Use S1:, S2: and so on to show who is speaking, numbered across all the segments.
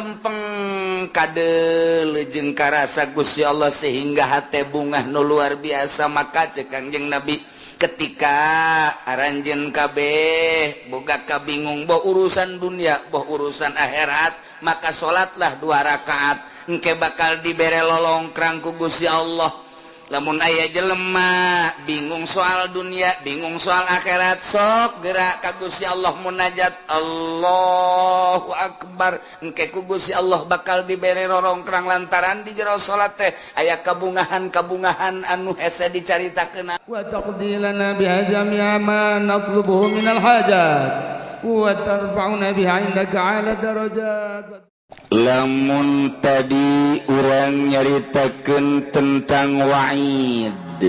S1: Lempeng kade jeung karasa Gusti Allah sehingga hate bungah nu luar biasa. Maka cek Kangjeng Nabi, ketika aranjeun kabeh boga kabingung, boh urusan dunia boh urusan akhirat, maka salatlah dua rakaat, engke bakal dibere lolongkrang ku Gusti Allah. Lamun aya jelema bingung soal dunia, bingung soal akhirat, sok gerak ka Gusti Allah munajat, Allahu Akbar, engke ku Gusti Allah bakal dibere rorongkrang lantaran di jero salat teh aya kabungahan-kabungahan anu hese dicaritakeun.
S2: Wa taqdi lana biha jami'a ma natlubuhu minal hajat wa tarfa'una biha 'indaka 'ala darajat.
S1: Lamun tadi urang nyaritakeun tentang wa'id,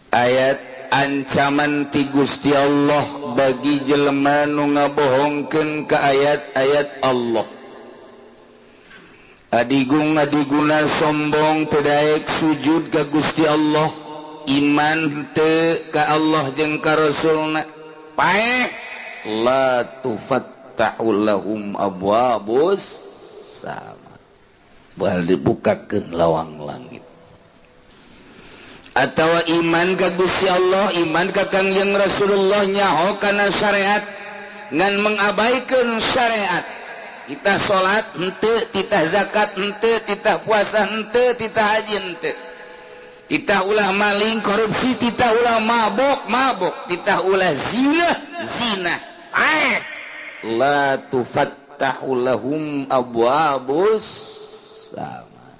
S1: ayat ancaman ti Gusti Allah bagi jelema nu ngabohongkeun ka ayat-ayat Allah, adigung adiguna sombong, teu daek sujud ka Gusti Allah, iman teu ka Allah jeung ka Rasulna, paeh la tufattahu lahum abwabus sama, bakal dibukakeun lawang langit. Atau iman ka Gusti Allah, iman ka Kangjeng Rasulullah, nyaho kana syariat ngan mengabaikan syariat, kita salat henteu, titah zakat henteu, titah puasa henteu, titah haji henteu, titah ulah maling korupsi, titah ulah mabok mabok, titah ulah zina zina, eh la tufattahu lahum abwabus sama,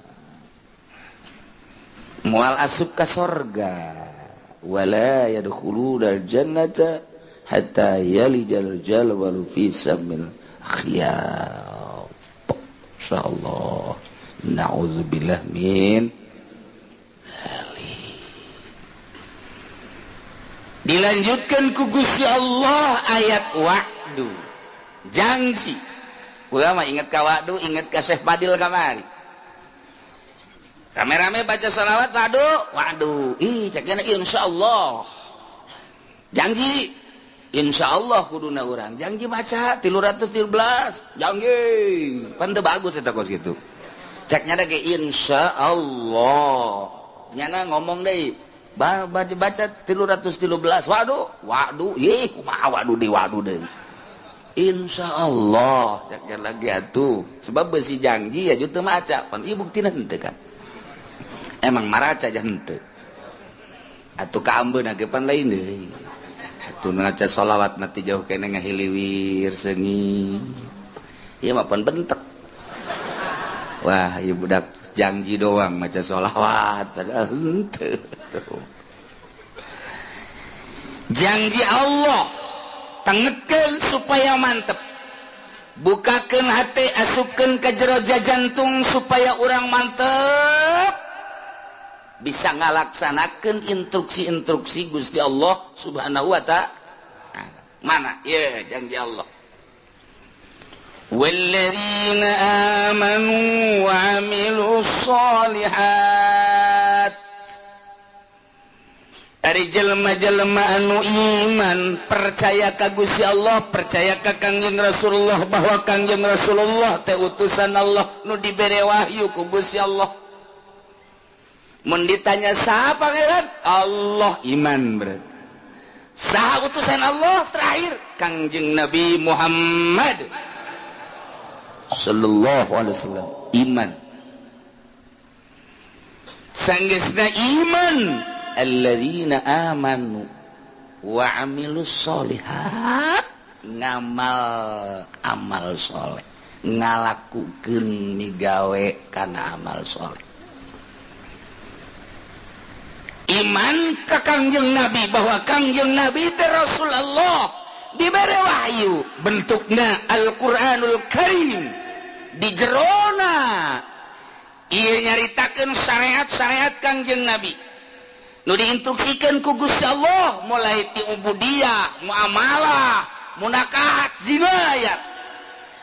S1: moal asup ka sorga, wala yadkhuluna jannata hatta yalijal jalwalu fi samil khiyat. Insyaallah, na'udzubillah min dzalik. Dilanjutkan ku Gusti Allah ayat wa'du, janji. Ulama inget ka wa'du, inget ka Syekh Fadil kamari. Rame-rame baca salawat wa'du, wa'du. Ih, cekna insyaallah. Janji insyaallah kuduna urang. Janji maca 313, janji. Pan teu bagus eta kos kitu. Ceknya ge insyaallah. Nyana ngomong deui, baca baca 313, waduh, waduh, ih kumaha waduh deui, waduh deui. Insyaallah ceknya lagi atuh. Sebab besi janji ya teu maca, pan ieu buktina henteu kan. Emang maraca aja henteu. Atuh kaambeuna ge pan lain deui. Atuh ngaca sholawat nanti jauh kene ngahiliwir seungit. Ieu mah pan bentek. Wah, ieu budak janji doang maca sholawat padahal henteu. Janji Allah tengetkeun supaya mantep. Bukakeun hate, asupkeun ka jero jantung supaya urang mantep bisa ngalaksanakeun instruksi-instruksi Gusti Allah Subhanahu wa ta'ala. Mana? Ya, janji Allah. Walladzina amanu wa amilus sholihat. Ari jelema-jelema anu iman, percaya ka Gusti Allah, percaya ka Kangjeng Rasulullah bahwa Kangjeng Rasulullah teh utusan Allah nu dibere wahyu ku Gusti Allah. Mun ditanya saha pangeran? Allah, iman berarti. Saha utusan Allah terakhir? Kangjeng Nabi Muhammad sallallahu alaihi wasallam, iman. Sanggeusna iman, alladzina amanu wa amilus sholihat, ngamal amal soleh, ngalakukeun migawe kana amal soleh. Iman ka Kangjeng Nabi bahwa Kangjeng Nabi teh Rasulullah, dibere wahyu bentukna Al-Qur'anul Karim, di jerona ieu nyaritakeun syariat-syariat Kangjeng Nabi nu diinstruksikan ku Gusti Allah, mulai ti ubudiyah, muamalah, munakahat, jinayat,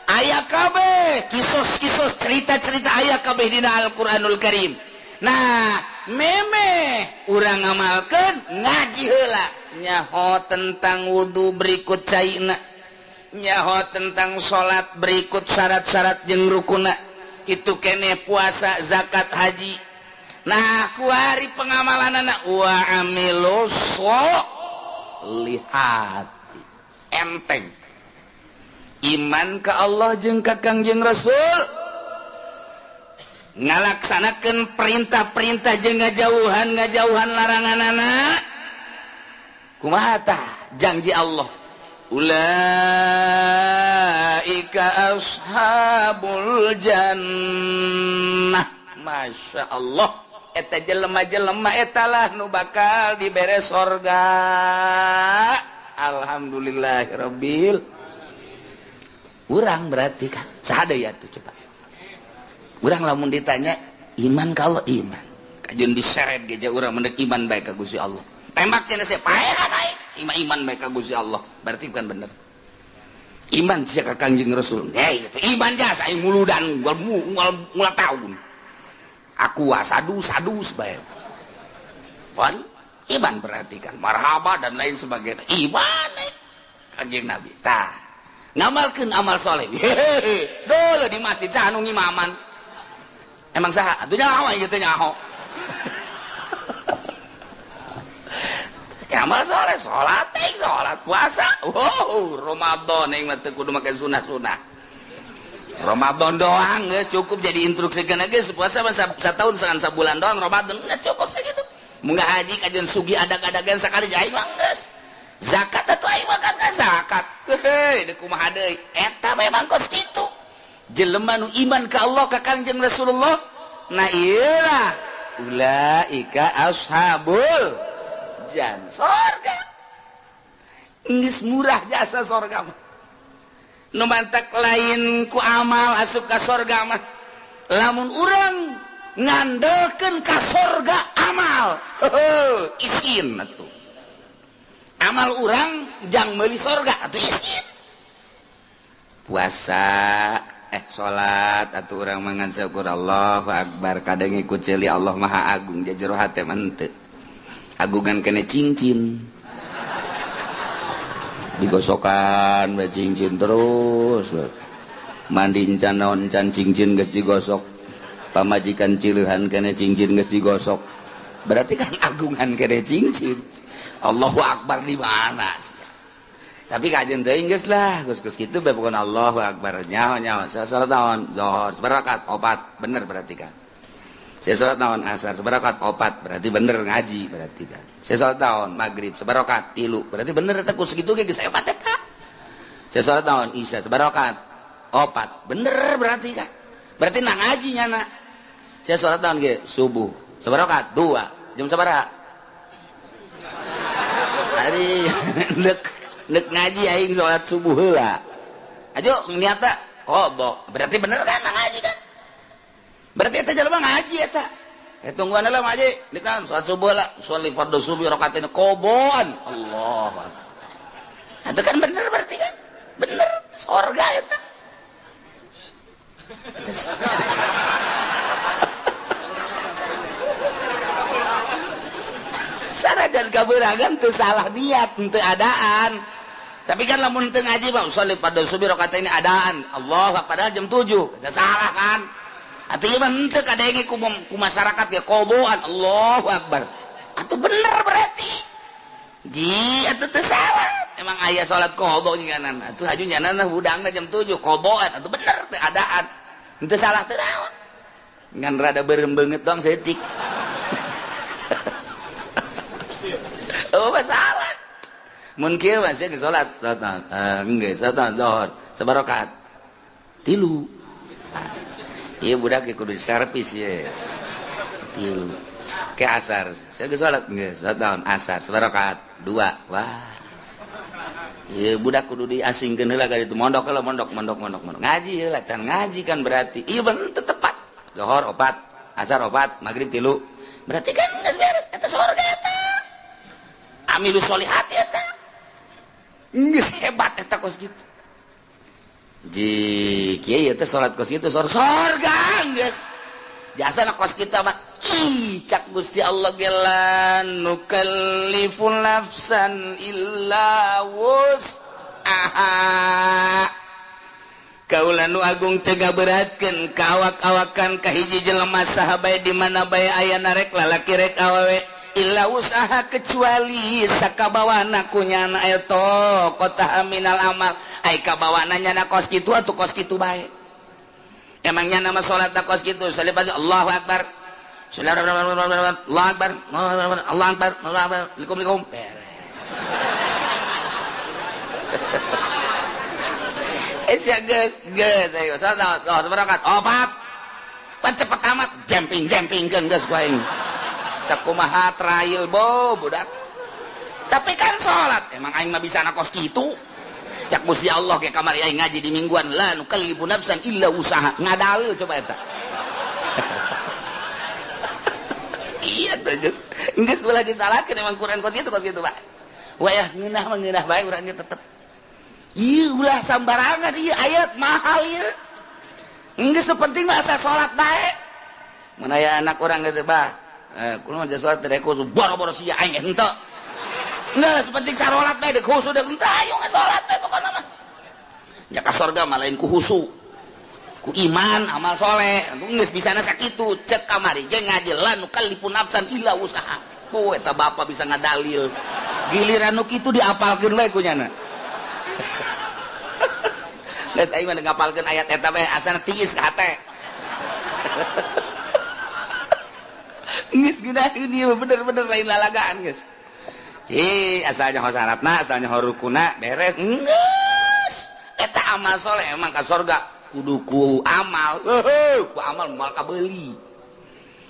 S1: aya kabeh kisos-kisos cerita-cerita aya kabeh dina Al-Qur'anul Karim. Nah, memeh urang ngamalkeun ngaji heula nyaho tentang wudu berikut caina, Nyaho tentang salat berikut syarat-syarat jeung rukuna. Kitu keneh puasa, zakat, haji. Nah, kuari pengamalanana wa amilus sholihati. Enteng. Iman ka Allah jeung ka Kangjeng Rasul. Ngalaksanakeun perintah-perintah jeung ngajauhan-ngajauhan laranganana. Kumaha tah janji Allah? Ulaika ashabul jannah. Masya Allah, eta jelema-jelema etalah nu bakal dibere sorga. Alhamdulillahirabbil. Urang berarti kan saha deui atuh coba. Urang lamun ditanya iman kalau iman, kajeun diseret ge urang mendek iman bae ka Gusti Allah. Tembak cenah saya paehan aing iman bae ka Gusti Allah, berarti bukan bener. Iman sia ka Kangjeng Rasul. Hei, itu iman jasa aing muludan ngul tahun. Aku sadus-sadus bae. Pon iman berarti kan marhaba dan lain sebagainya. Iman Kangjeng Nabi. Tah, ngamalkeun amal soleh. Hehehe, dulu di masjid saha nu ngimaman. Emang saha? Atuh nyaho ieu teh nyaho. Amal soleh, sholat, sholat puasa. Wow, Ramadan yang mah teu kudu make sunah-sunah. Ramadan doang geus cukup jadi instruksikeun geus puasa mah satahun sangan sabulan doang Ramadan geus cukup sakitu. Mun haji kajeun sugi adag-adagan sakali aing mah geus. Zakat atuh aing mah kan zakat. Heuh, deuk kumaha deui? Eta memang kos kitu. Jelema nu iman ka Allah ka Kangjeng Rasulullah, nah ieu ulaika ashabul jan sorga. Geus murah jasa sorga mah. Nu mantak lain ku amal asup ka sorga mah. Lamun urang ngandelkeun ka sorga amal, heuh, isin atuh. Amal urang jang meuli sorga atuh isin. Puasa salat atuh urang mangan syukur Allahu akbar kadang ngikut ceuli Allah Maha Agung jero hate mah henteu. Agungan kene cincin digosokan bae cincin terus mandi encan naon encan cincin geus digosok pamajikan cileuhan kene cincin geus digosok berarti kan agungan kene cincin. Allahu akbar di mana sih? Tapi kajian teuing geus lah geus-geus kitu bae pokona Allahu akbar nyaho-nyaho salat naon zuhur sabarakat opat bener berarti kan. Saya sholat naon asar sebarakat opat berarti bener ngaji berarti kan. Saya sholat naon maghrib sebarakat tilu berarti bener eta ku segitu ge geus hebat eta. Saya sholat naon isya sebarakat opat bener berarti kan. Berarti na ngaji nyana. Saya sholat naon ge subuh sebarakat dua jam sabaraha? Tadi nek ngaji aing sholat subuh heula. Ajo niatna qada berarti bener kan na ngaji kan. Berarti eta jelema ngaji eta. Tungguan lah ngaji, dikan salat subuh lah, sholli fardhu subuh rakaatain qobon. Allah. Itu kan bener berarti kan? Bener sorga eta. Sanajan kabeuragan teu salah niat, teu adaan. Tapi kan lamun teu ngaji mah sholli fardhu subuh rakaatain adaan. Allah padahal jam 7. Eta salah kan? Atuh ieu mah henteu kadenge ku masyarakat ge qodoan Allahu akbar. Atuh bener berarti. Ji atuh teu salah. Emang aya salat qada nyanan. Atuh haju nyanan hudangna jam 7 qodoan atuh bener teu adaan. Henteu salah teu naon. Ngan rada beureum beungeut doang saeutik. Oh masalah. Mun kieu mah sia geus salat, salat geus salat zuhur sabarakat. Tilu. Iya budak kudu servis ye. Tilu. Ke asar. Saya geus salat geus salat naon asar sabarakat dua. Wah. Ieu budak kudu diasingkeun heula ka ditu mondok heula mondok mondok mondok mondok. Ngaji heula can ngaji kan berarti. Ieu bener teu tepat. Zuhur opat, asar opat, maghrib tilu. Berarti kan geus beres eta sorga eta. Amilus solihati eta. Geus hebat eta kos kitu. Ji kieu ieu teh salat kos kitu sorga geus. Jasa na kos kitu mah ih cak Gusti Allah ge la nukallifu nafsan illa wus. Aha kaula nu agung teu ngaberatkeun ka awak-awakan ka hiji jelema saha bae di mana bae aya rek lalaki rek awewe illa usaha kecuali sakabawana ku nyana eta kota minal amal ai kabawana nyana kos kitu atuh kos kitu bae emang nyana mah salat kos kitu salipat Allahu akbar Allahu akbar Allahu akbar Allahu akbar likum beres. Sia geus geus ayo salat barakat opat pan cepet amat jemping-jempingkeun geus ku aing sakumaha trail bo budak tapi kan salat emang aing mah bisa na kos kitu cak Gusti Allah ge kamari aing ngaji di mingguan la nukallifu nafsan illa usaha ngadalil coba eta. Iya tuh geus geus ulah disalahkeun emang Quran kos kitu Pak wayah ngeunah mah ngeunah bae urang ge tetep ieu ulah sambarangan ieu ayat mahal ieu geus penting mah asa salat bae mun aya anak urang geus bah kumaha mah salat teh khusu boro-boro sia aing henteu geus penting sarolat bae deuk khusu deuk henteu ayo salat bae pokona mah nya ka sorga mah lain ku khusu ku iman amal soleh geus bisana sakitu cek kamari ge ngaji la nukallifu nafsan illa usaha poe eta bapa bisa ngadalil giliran nu kitu diapalkeun bae ku nyana. Geus aing mah ngapalkeun ayat eta bae asana tiis ka hate. Geus geunaheun ieu bener-bener lain lalagaan geus. Ci asalnya ho syaratna, asalnya ho rukuna beres. Geus eta amal soleh emang ka sorga kudu ku amal. Heuh, ku amal moal kabeuli.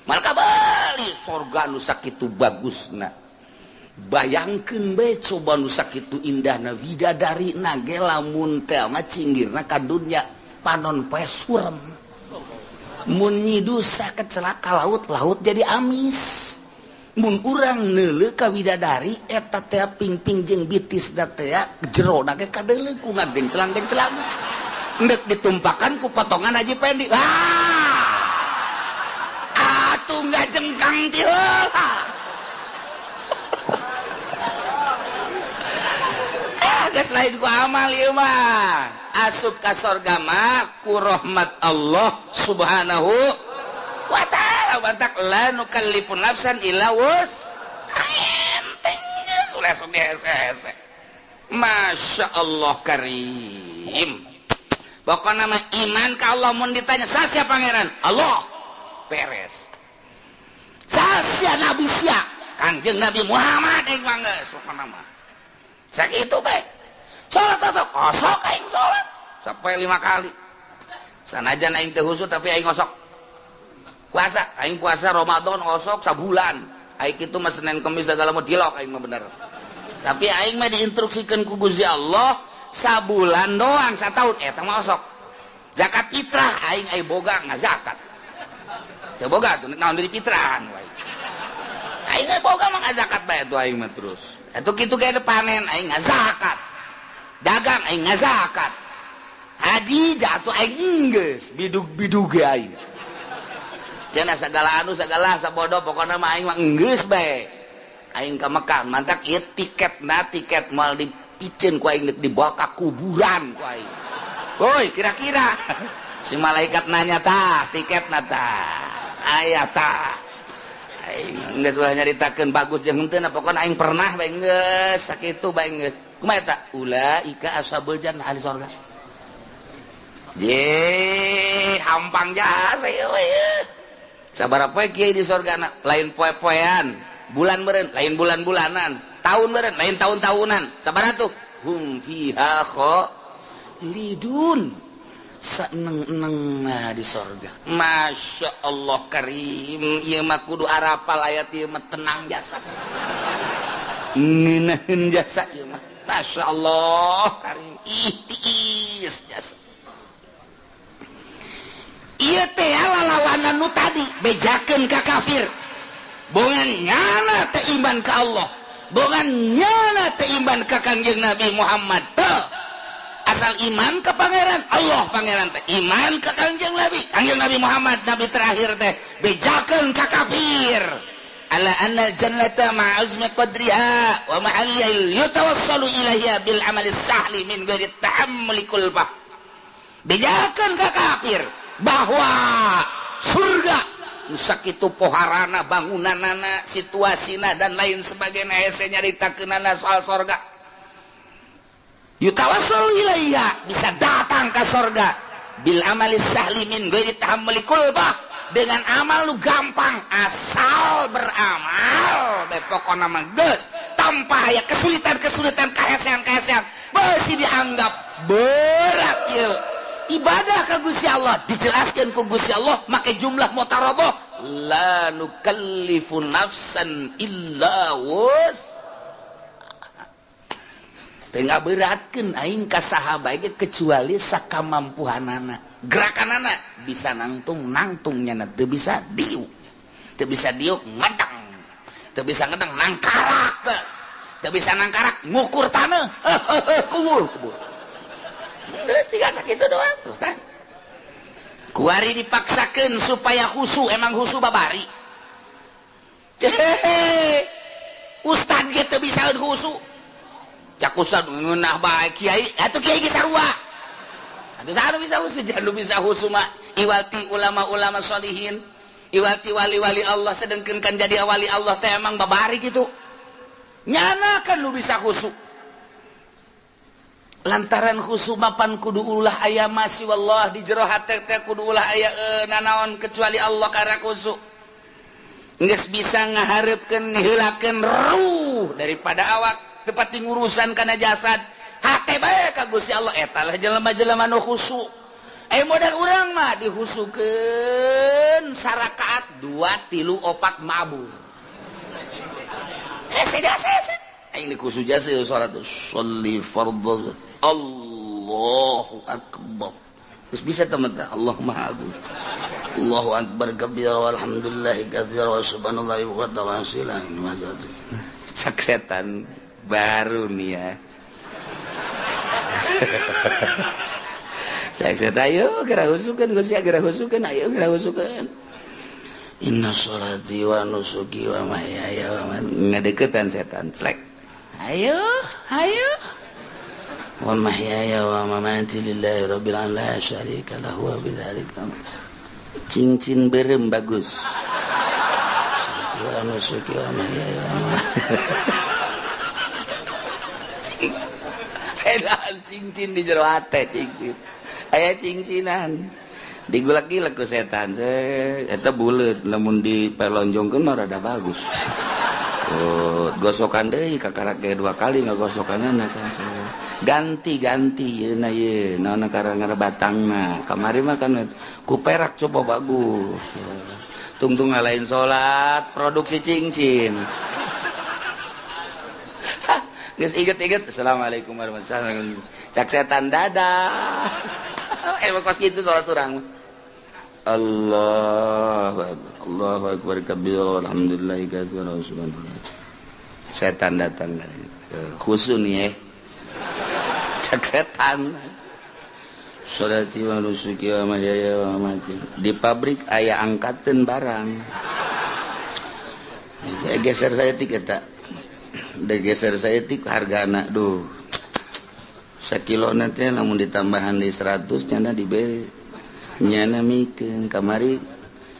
S1: Moal kabeuli sorga nu sakitu bagusna. Bayangkeun bae coba nu sakitu indahna widadari na ge lamun teh mah cinggirna ka dunya panon poe surem mun nyidusa kecelaka laut laut jadi amis mun urang neuleuh ka widadari eta teh pingping jeung bitis da teh jero na ge kadeuleuh ku ngagencelang-gencelang endek ditumpakan ku potongan Haji Pendi ah atuh ngajengkang ti heula. Geus lain ku amal ieu mah asup ka sorga mah ku rahmat Allah subhanahu wa ta'ala bantak la nukallifu nafsan illa wus enteng geus ulah sok hese-hese. Masya Allah karim pokona mah iman ka Allah mun ditanya sasia pangeran Allah beres sasia nabi sia Kanjeng Nabi Muhammad aing mah geus pokona mah sakitu bae. Salat osok, osok aing salat sampai 5 kali. Sanajan aing teu khusyuk tapi aing osok. Puasa, aing puasa Ramadan osok sabulan. Aing kitu mah Senin Kemis segala mah dilok aing mah bener. Tapi aing mah diinstruksikeun ku Gusti Allah sabulan doang sataun eta mah osok. Zakat fitrah aing aya boga ngazakat. Teu boga tuh naon deui fitrahan wae. Aing aya boga mah ngazakat bae tuh aing mah terus. Atuh kitu ge panen aing ngazakat. Dagang aing ngazakat. Haji jatuh aing geus bidug-bidug ge aing. Cenah sagala anu sagala sabodo pokona mah aing mah geus bae. Aing ka Mekah mantak ieu tiketna tiket moal dipiceun ku aing dibawa ka kuburan ku aing. Woi kira-kira si malaikat nanya tah tiketna tah aya tah. Aing geus ulah nyaritakeun bagus jeung henteu pokona aing pernah bae geus sakitu bae geus. Kumaha eta? Ulaika ashabul jannah ahli sorga. Ye, hampang jasa ieu we. Sabaraha poe kiai di sorgana? Lain poe-poean, bulan meureun, lain bulan-bulanan, tahun meureun, lain tahun-tahunan. Sabaraha tuh? Hum fiha khalidun. Saeneng-enengna di sorga. Masya Allah karim, ieu mah kudu arapal ayat ieu mah tenang jasa. Ngeunaheun jasa ieu mah. Masya Allah karim ihtiis jasa. Ieu teh lalawanan nu tadi bejakeun ka kafir. Bongan nyana teh iman ka Allah, bongan nyana teh iman ka Kangjeng Nabi Muhammad teh. Asal iman ka pangeran Allah pangeran teh iman ka Kangjeng Nabi, Kangjeng Nabi Muhammad nabi terakhir teh bejakeun ka kafir. Ala anna al-jannata ma'azmi qadriha wa mahalliha yatawassalu ilaiha bil amali sahli min ghairi ta'ammuli kulfah. Bejakeun ka kafir bahwa surga nu sakitu poharana, bangunanana, situasina dan lain sebagainya, hese nyaritakeunana soal sorga. Yutawassalu ilaiha, bisa datang ke sorga bil amali sahli min ghairi ta'ammuli kulfah, dengan amal lu gampang, asal beramal bae pokona mah geus, tanpa aya kesulitan-kesulitan, kahesean-kahesean, beusi dianggap berat ieu ibadah ka Gusti Allah. Dijelaskeun ku Gusti Allah make jumlah mutaraboh, la nukallifu nafsan illa wus. Teu ngaberatkeun aing ka saha bae kecuali sakamampuhanana. Gerakanana bisa nangtung, nangtungnya teu bisa diuk, teu bisa diuk ngedang, teu bisa ngedang nangkarak, geus teu bisa nangkarak ngukur taneuh, kubur kubur. Geus tiga sakitu doang tuh kan. Kuari dipaksakeun supaya khusu, emang khusu babari. Hehehe, ustad ge teu bisa khusu. Cak ustad ngeunah bae kiai, atuh kiai ge sarua. Atuh saha nu bisa khusu? Jangan nu bisa khusu mah iwati ulama-ulama sholihin, iwati wali-wali Allah. Sedengkeun kan jadi wali Allah teh emang babari kitu. Nyana kan nu bisa khusu. Lantaran khusu mapan kudu ulah aya masih wallah di jero hate teh kudu ulah aya nanaon kecuali Allah karena khusu. Geus bisa ngahareupkeun ngiheulakeun ruh daripada awak teu pati ngurusan kana jasad. Hate bae ka Gusti Allah, eta lah jelema-jelema nu khusu. Modal urang mah dihusukeun sarakaat 2 3 4 mabur. Hese. Aing dikhusu jasa salat sholli fardhu. Allahu akbar. Geus bisa teman teh Allah Maha Agung. Allahu akbar kabira walhamdulillahi katsira wa subhanallahi wa ta'ala. Cak setan baru nih ya. Saya ayo geura husukeun Gusti, geura husukeun, ayo geura husukeun. Inna sholati wa nusuki wa mahyaya wa mamati. Ngadeukeutan setan slek. Ayo, ayo. Wa mahyaya wa mamati lillahi rabbil alamin la syarika lahu wa bidzalika. Cincin berem bagus. Wa nusuki wa mahyaya wa mamati. Cincin. Edan cincin di jero hate cincin. Aya cincinan. Digulak-gilak ku setan. Eta buleut lamun dipelonjongkeun mah rada bagus. Oh, gosokan deui kakarak ge 2 kali ngagosokanna kan. Ganti-ganti yeuna ye, naon karang batangna. Kamari mah kan ku perak coba bagus. Tungtung lain salat, produksi cincin. Geus inget-inget, assalamualaikum warahmatullahi wabarakatuh. Cak setan dadah. Emang kos gitu salat urang. Allah Allahu akbar kabir alhamdulillahi katsira subhanallah. Setan datang khusu nih ya. Cak setan. Sholati wa nusuki wa mahyaya wa mamati. Di pabrik aya angkateun barang. Geser saya tik eta. Geser saya tik hargana duh. Sakilo nanti namun ditambahan di 100 nyana diberi. Nyana mikeun kamari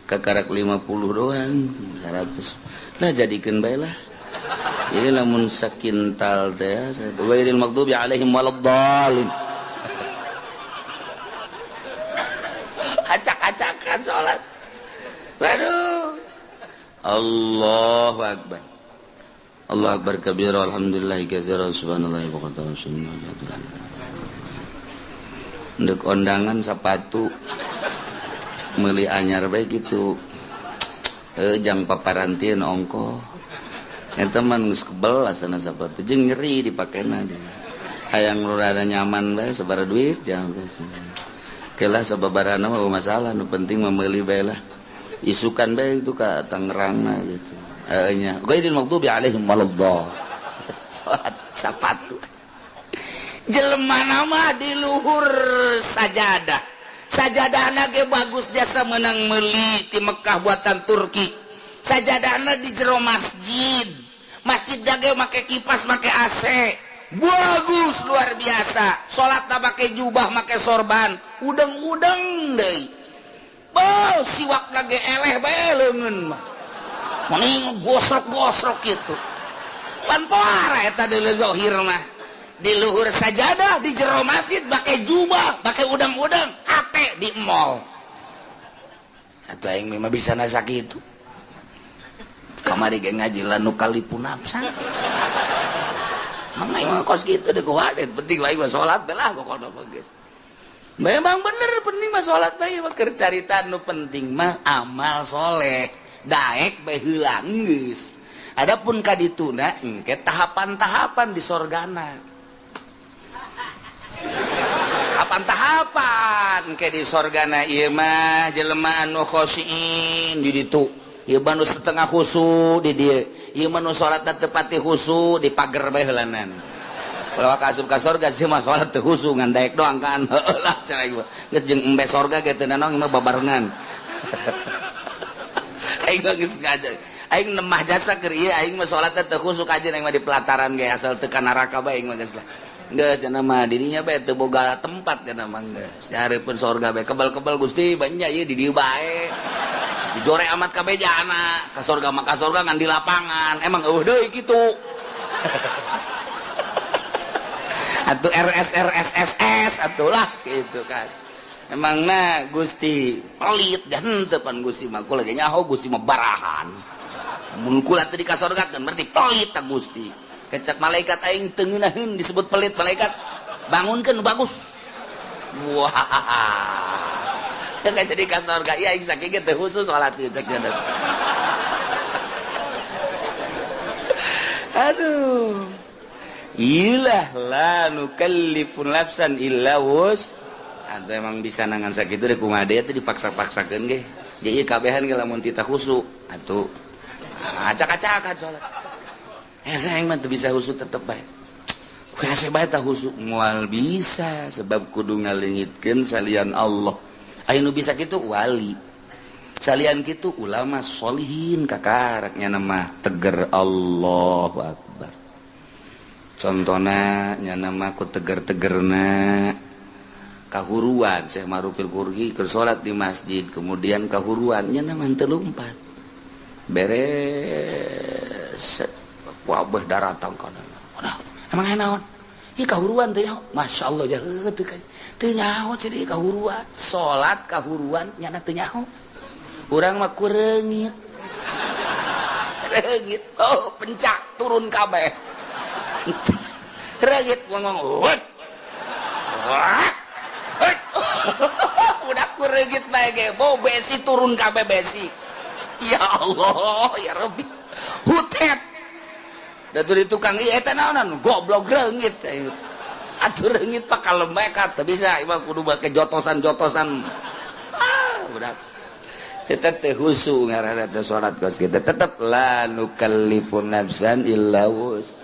S1: kakarak 50 doang 100. Lah jadikeun bae lah. Ini lamun sakintal teh ghairil maghdubi alaihim waladdallin. Acak-acakan salat. Waduh. Allahu akbar. Allahu akbar kabira alhamdulillahi katsira subhanallahi wa bihamdihi. Ndek ondangan sepatu meuli anyar bae kitu. Jang paparantieun ongkoh. Eta mah geus kebel asana sapatu jeung nyeri dipakena. Hayang nu rada nyaman bae sabaraha duit jangan kelah sababarana mah masalah, nu penting mah meuli bae lah. Isukan bae itu ka Tangerangna gitu. Nya ghairil maghdubi alaihim waladdallin. Salat sapatu. Jelema mah di luhur sajadah. Sajadahna ge bagus jasa menang meuli ti Mekah buatan Turki. Sajadahna di jero masjid. Masjid dage make kipas, make AC. Bagus luar biasa. Salat make jubah, make sorban, udeng-udeng deui. Beuh, siwak lagi eleh bae leungeun mah. Mending gosrok-gosrok kitu. Pan poara eta deuleu zahir mah. Di luhur sajadah di jero masjid make jubah, make udang-udang, hate di mall. Atuh aing mah bisa nasa kitu. Kamari ge ngaji la nukalipu nafsa. Mang aing mah kos kitu deui kuwadet, penting aing mah salat teh lah pokona mah geus. Memang bener penting mah salat bae mah keur carita nu penting mah amal soleh. Daek bae heula geus. Adapun kadituna engke tahapan-tahapan di sorgana. Tahapan-tahapan ke di sorgana ieu mah jelema anu khosyin di ditu. Ieu mah nu setengah khusu di dieu. Ieu mah nu salatna teu pati khusu di pager bae heulanan. Kalau ka asup ka sorga sih mah salat teu khusu ngan daek doang kan. Heueuh lah cenah ieu. Geus jeung embe sorga ge teu nanaon mah babarengan. Aing geus ngaji. Aing nemah jasa keur ieu aing mah salatna teu khusu kajeun aing mah di pelataran ge asal teu ka neraka bae aing mah geus lah. Geus cenah mah dirinya bae teu boga tempat cenah mah geus. Hareupeun sorga bae kebal-kebal Gusti banyak ieu di dieu bae. Dijore amat kabeh jana ka sorga mah ka sorga ngan di lapangan. Emang eueuh deui kitu. Atuh RS RS SS atuh lah gitu kan. Emang na Gusti pelit dan henteu pan Gusti mah kula ge nyaho Gusti mah barahan. Mun kula teu di ka sorga kan berarti pelit ta Gusti. Kecak malaikat aing teu ngeunaheun disebut pelit malaikat. Bangunkeun nu bagus. Wah. Teu jadi ka sorga ieu aing sakieu ge teu khusus salat ieu cek nya. Aduh. Ilah la nukallifu nafsan illa wus. Atau emang bisa nangan sakitu deh kumaha deui teh dipaksa-paksakeun ge. Jadi kabehan ge lamun tita khusu atuh acak-acakan salat. Saya mah teu bisa khusu tetep bae. Hese bae tah khusu moal bisa sebab kudu ngaleungitkeun salian Allah. Aya nu bisa kitu wali. Salian kitu ulama solihin kakarak nya mah teger Allahu Akbar. Contona nya mah ku teger-tegerna kahuruan Syekh Marufil Qurhi keur salat di masjid kemudian kahuruan nya mah teu lumpat. Beres wabah daratang kana. Wadah, emang aya naon? Ieu kahuruan teh nyaho. Masyaallah jaheut teu kan. Teu nyaho cenah kahuruan. Salat kahuruan nyana teu nyaho. Urang mah ku reungit. Reungit. Oh, pencak turun kabeh. Reungit ngomong, "Wut." Udah ku reungit bae ge, bau besi turun kabeh besi. Ya Allah, ya Rabbi. Hutet. Da di tukang ieu eta naonan goblok reungit. Atuh reungit pak kalem bae ka teu bisa ieu mah kudu make jotosan-jotosan. Ah, udah. Eta teh khusu ngaranna teh salat kos kitu. Tetep la nukallifu nafsan illa wus.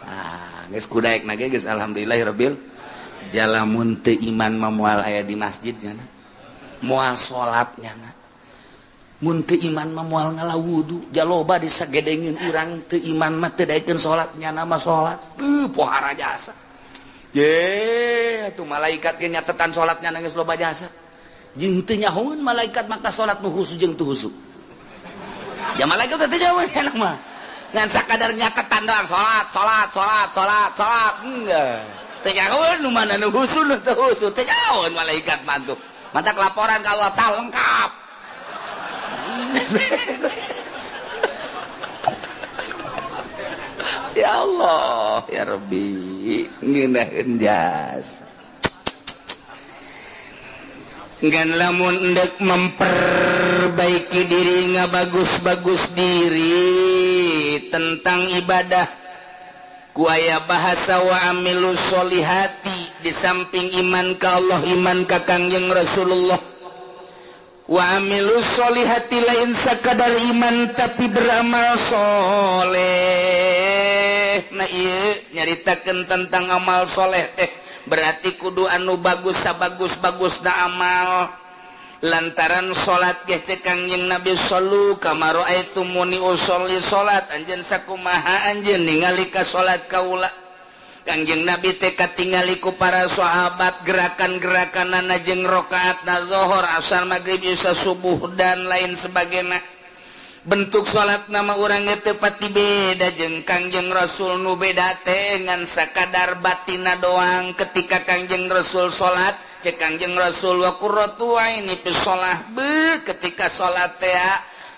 S1: Ah, geus kudaekna ge geus alhamdulillahirabbil jalamun teu iman mah moal aya di masjid nya. Moal salat nya. Mun teu iman mah moal ngala wudu, jaloba disagedengin urang teu iman mah teu daekeun salat nyana mah salat. Teu pohara jasa. Ye, atuh malaikat ge nyatetan salat nyana geus loba jasa. Jeung teu nyahoeun malaikat maka salat nu khusu jeung teu khusu. Ya malaikat teh teu nyahoeun nyana mah. Ngan sakadar nyatetan doang salat, salat, salat, salat, salat. Enggak. Teu nyahoeun nu mana nu khusu nu teu khusu, teu nyahoeun malaikat mah tuh. Mantak laporan ka Allah tah lengkap. Ya Allah, ya Rabbi, ngeunaheun jasa. Ngan lamun endek memperbaiki diri ngabagus-bagus diri tentang ibadah ku aya bahasa wa amilu sholihati di samping iman ka Allah, iman ka Kangjeng Rasulullah. Wa amilu sholihati lain sakadar iman tapi beramal soleh. Nah ieu nyaritakeun tentang amal soleh teh berarti kudu anu bagus sabagus-bagusna amal. Lantaran salat ge cek Kangjeng Nabi sallu kama raaitumuni usolli, salat anjeun sakumaha anjeun ningali ka salat kaula. Kangjeng Nabi teh katingali ku para sahabat gerakan-gerakanana jeung rakaatna zuhur, asar, maghrib, isya, subuh dan lain sebagainya. Bentuk salat nama urang teu pati beda jeung Kangjeng Rasul, nu beda teh ngan sakadar batina doang. Ketika Kangjeng Rasul salat, cek Kangjeng Rasul wa qurratu aini fi shalah, be ketika salat teh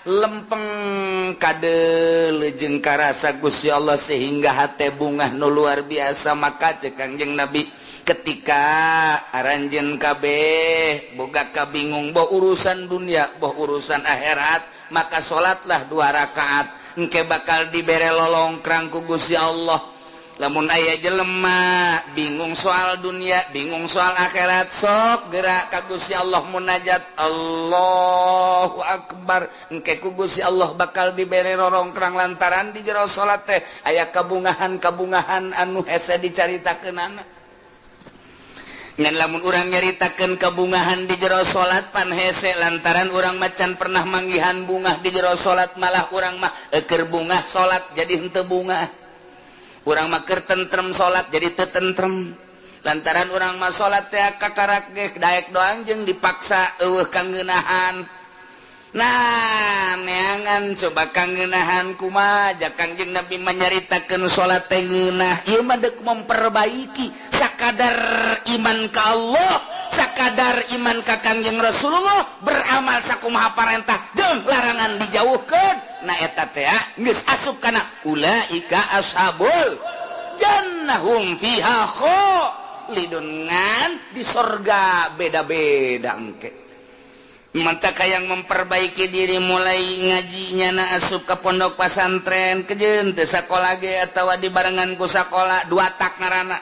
S1: lempeng kadeuleu jeung karasa Gusti Allah sehingga hate bungah nu luar biasa. Maka cek Kangjeng Nabi, ketika aranjeun kabeh boga kabingung boh urusan dunia boh urusan akhirat, maka salatlah dua rakaat, engke bakal dibere lolongkrang ku Gusti Allah. Lamun aya jelema bingung soal dunia, bingung soal akhirat, sok gerak ka Gusti Allah munajat, Allahu Akbar, engke ku Gusti Allah bakal dibere rorongkrang lantaran di jero salat teh aya kabungahan-kabungahan anu hese dicaritakeunana. Ngan lamun urang nyaritakeun kabungahan di jero salat pan hese, lantaran urang macan pernah manggihan bungah di jero salat, malah urang mah eukeur bungah salat jadi henteu bungah. Urang mah keur tentrem salat jadi teu tentrem, lantaran urang mah salat teh kakarak ge daek doang jeung dipaksa eueuh kangeunahan. Nah, neangan coba kangeunahan kumaha ja Kangjeng Nabi manyaritakeun salat teh ngeunah. Ieu mah deuk memperbaiki sakadar iman ka Allah, sakadar iman ka Kangjeng Rasulullah, beramal sakumaha parentah jeung larangan dijauhkeun. Nah, eta teh geus asup kana ulaika ashabul jannah hum fiha khalidun, ngan di sorga beda-beda engke. Mantap yang memperbaiki diri mulai ngajinya na asup ke pondok pesantren kejeun teu sakola ge atawa dibarengan ku sakola dua tak ngaranna.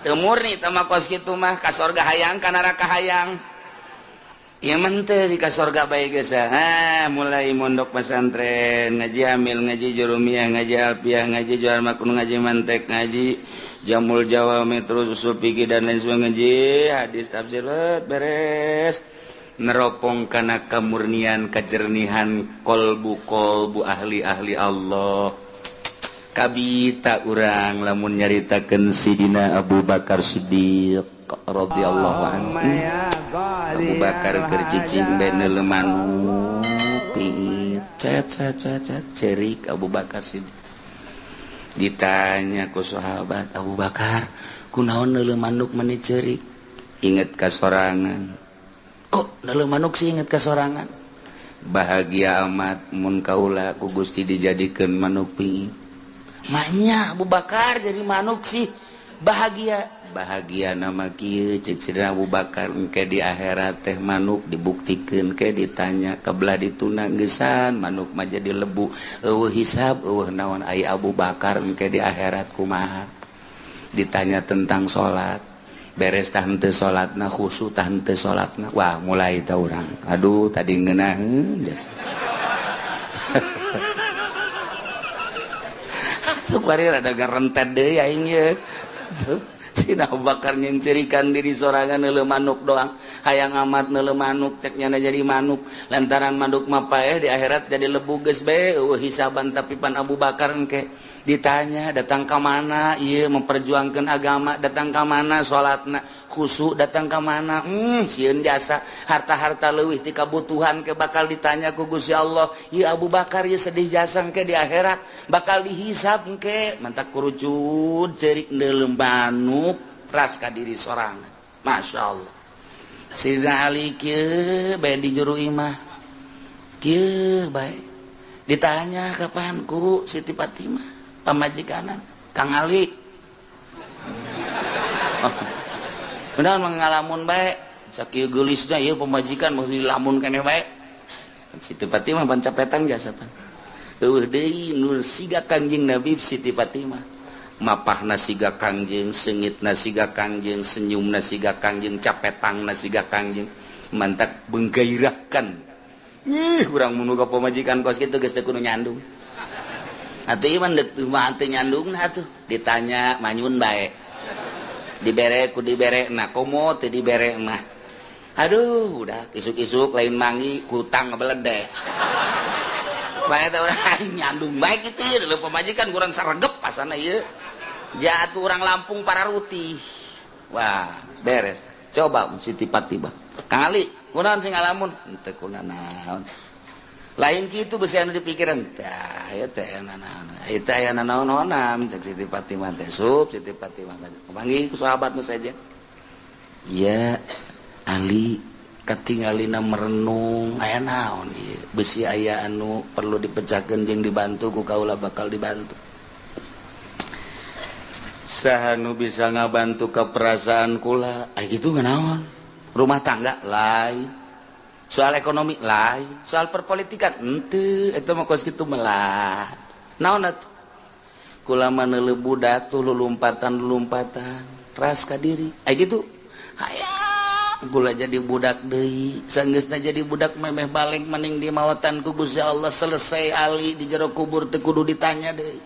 S1: Teu murni teh mah kos kitu mah, ka sorga hayang ka neraka hayang. Ieu mah teu di ka sorga bae geus. Ha, mulai mondok pesantren, ngaji amil, ngaji jurumiyah, ngaji alfiah, ngaji jual makun, ngaji mantek, ngaji jamul jawami, terus usul fikih dan lain sebagainya, ngaji hadis tafsir beres. Neropong kana kamurnian kejernihan kolbu-kolbu ahli-ahli Allah. Kabita urang lamun nyaritakeun Sidina Abu Bakar Siddiq radhiyallahu anhu. Abu Bakar keur cicing bae neuleu manuk piit cet cet cet cet cerik Abu Bakar Siddiq. Ditanya ku sahabat, Abu Bakar kunaon neuleu manuk meni cerik? Inget ka sorangan. Kok neuleu manuk sih inget ka sorangan? Bahagia amat mun kaula ku Gusti dijadikeun manuk piit. Maknya Abu Bakar jadi manuk sih bahagia. Bahagia nama kieu cek Sidina Abu Bakar, engke di akhirat teh manuk dibuktikeun ke ditanya kebelah dituna geusan manuk mah jadi lebu, eueuh hisab eueuh naon. Ai Abu Bakar engke di akhirat kumaha? Ditanya tentang salat, beres tah henteu salatna, khusyuk tah henteu salatna. Wah, mulai tah urang. Aduh, tadi ngeunaheun geus. Sukwari rada garentet deui aing ye. Sina Abu Bakar nyeuncerikan diri sorangan neuleu manuk doang. Hayang amat neuleu manuk cek nyana jadi manuk. Lantaran manuk mah paeh di akhirat jadi lebu geus bae eueuh hisaban, tapi pan Abu Bakar engke ditanya datang ka mana ieu memperjuangkeun agama, datang ka mana salatna khusyuk, datang ka mana sieun jasa harta-harta leuwih ti kabutuhan ke bakal ditanya ku Gusti Allah. Ieu Abu Bakar ieu sedih jasa engke di akhirat bakal dihisab engke. Mantak kurucut ceurik neuleu manuk ras ka diri sorangan. Masya Allah. Sidina Ali kieu bae di juru imah kieu bae ditanya kapan ku Siti Fatimah pamajikanan Kang Ali. Oh. Benar mengalamun bae sakieu geulisna ieu pamajikan mesti dilamun keneh bae. Siti Fatimah pancapetan jasa pan. Eueuh deui nur siga Kangjeng Nabi Siti Fatimah. Mapahna siga Kangjeng, seungitna siga Kangjeng, senyumna siga Kangjeng, capetangna siga Kangjeng. Mantak menggairahkan. Ih, urang mun ka pamajikan kos kitu geus teu kudu nyandung. Atuh ieu mah deuk mah teu nyandungna atuh. Ditanya manyun bae. Dibere ku dibere na komo teu dibere mah. Aduh, udah isuk-isuk lain mangi kutang ngebeledek. Bae teh urang nyandung bae kitu ieu leuh pamajikan kurang saregep pasana ieu. Jatuh orang Lampung para rutih. Wah, beres. Coba Siti Fatimah. Kang Ali, kunaon sing ngalamun? Henteu kunanaon. Lain kitu besi anu dipikiran. Tah, ieu teh nanaon. Ieu teh aya nanaon-naonan cek Siti Fatimah teh. Sup Siti Fatimah. Panggih ku sahabat nu saja. Iya, Ali katingalina merenung aya naon ieu besi aya anu perlu dipecahkeun jeung dibantu ku kaula bakal dibantu. Saha nu bisa ngabantu ke perasaan kula? Aya kitu naon? Rumah tangga lain, soal ekonomi lain, soal perpolitikan henteu, eta mah kos kitu melah. Naon atuh? Kula mah neuleuh budak tuh lulumpatan-lulumpatan, ras ka diri. Aya kitu. Hayang gula jadi budak deui, sanggeusna jadi budak memeh balik maning di mawatan ku Gusti Allah selesai Ali di jero kubur teu kudu ditanya deui.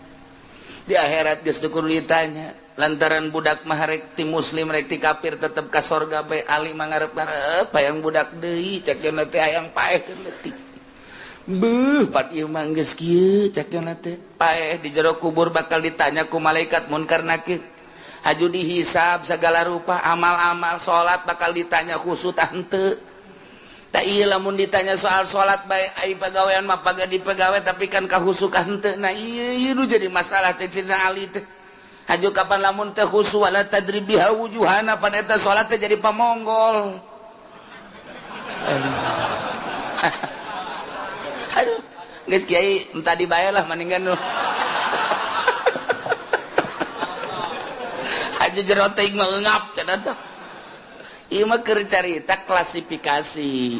S1: Di akhirat geus teu kudu ditanya lantaran budak mah rek ti muslim rek ti kafir tetep ka sorga bae. Ali mah ngarep-ngarep hayang budak deui cek yeuna teh hayang paeh keur leutik. Beuh pat ieu mah geus kieu cek yeuna teh paeh di jero kubur bakal ditanya ku malaikat munkar nakir. Haju dihisab segala rupa amal-amal salat bakal ditanya khusus henteu. Tak iya lamun ditanya soal salat bae ai pagawean mah paga di pagawe tapi kan kahusuk henteu. Nah ieu ieu nu jadi masalah cek Sidina Ali teh. Haju kapan lamun teh khusu wala tadribiha wujuhana pan eta salat teh jadi pamonggol. Aduh, geus kiai entah dibayar lah mendingan nu. Aja jero teuing mah eungap cenah teh. Ieu mah keur carita klasifikasi.